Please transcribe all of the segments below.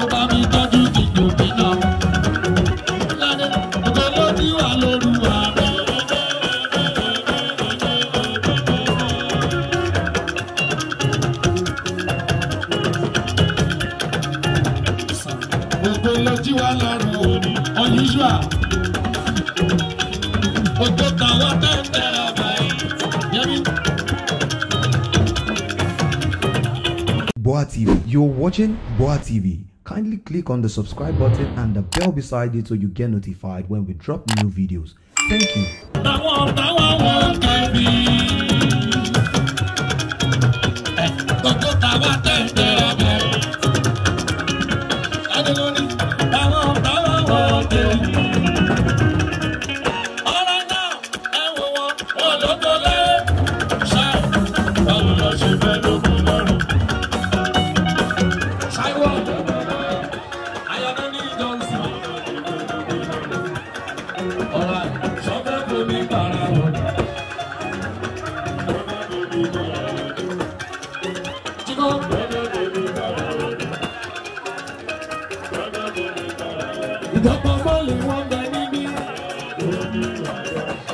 Ó bá mi tọ́jú dìgbò mi náà. Ládé, ògo ló ti wà lóru àná. Ògo ló ti wà lọ́rùn òní, unusual. Ògo tàwa tẹ́tẹ́ ọba yìí. Yẹ́nì. Boa TV. You're watching Boa TV. Kindly click on the subscribe button and the bell beside it so you get notified when we drop new videos. Thank you. Táwọn táwọn wọ́n kẹ́bi. Gbogbo táwa tẹ̀tẹ̀ ọbẹ̀. Adélóní táwọn táwọn wọ́n kẹ́bi. Ọ̀rọ̀ náà ẹ wò wọ́n, wọ́n lóko lé. Ṣé báwo lọ ṣe fẹ́ lóko lọ́rùn? Ṣáíwọ̀ Ayọ̀dẹ́ni Johnson. Ọ̀rọ̀ sọ́fẹ́ bomi para wọn. Jíkọ́. Ìjọba bọ́ọ̀lù wọn bẹ níbí.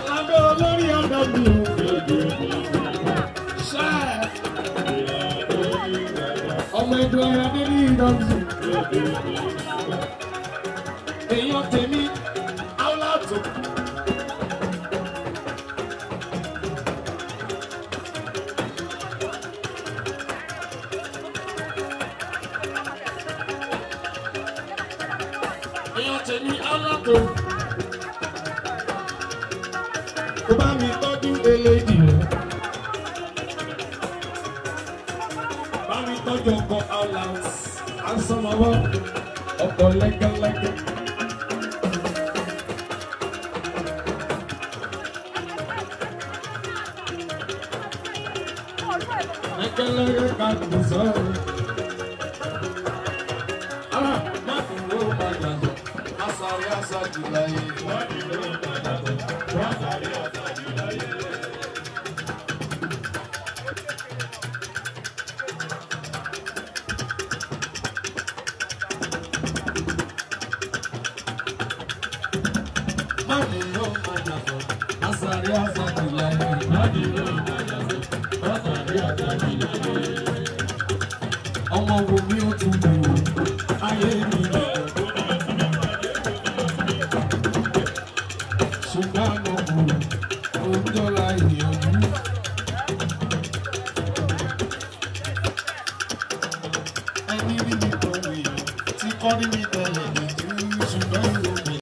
Lábẹ́ olórí ọ̀dọ́ mi ò. Ṣé ọmọ ẹ̀dùn ọ̀rọ̀ níbi ìdọ̀tí? Èèyàn tèmi, Áúlàtò. Èèyàn tèmi, Áúlàtò. Kò bá mi tọ́jú eléjì rẹ̀. Bá mi tọ́jú ọkọ̀ Áúlàt. Asọ́mọwọ́ ọkọ̀ lẹ́gẹ́lẹ́gẹ́. Lẹ́gẹ́lẹ́gẹ́ ká kò sọ̀rọ̀. Ara má dúró má yàtọ̀, àsàrí àsàjù láyé. Má dúró má yàtọ̀, àsàrí àsàjù láyé. Má dúró má yàtọ̀, àsàrí àsàjù láyé. Má dúró má yàtọ̀, àsàrí àsàjù láyé. Ọmọ wo mi ó tún mi wò, ayé mi lọ. Ṣùgbọ́n mo kù, òǹdọ́là ìyànjú. Ẹni rí mi tó wìyàn, tí kọ́ rí mi tẹ̀lé nìjú, ṣùgbọ́n ìwò mi.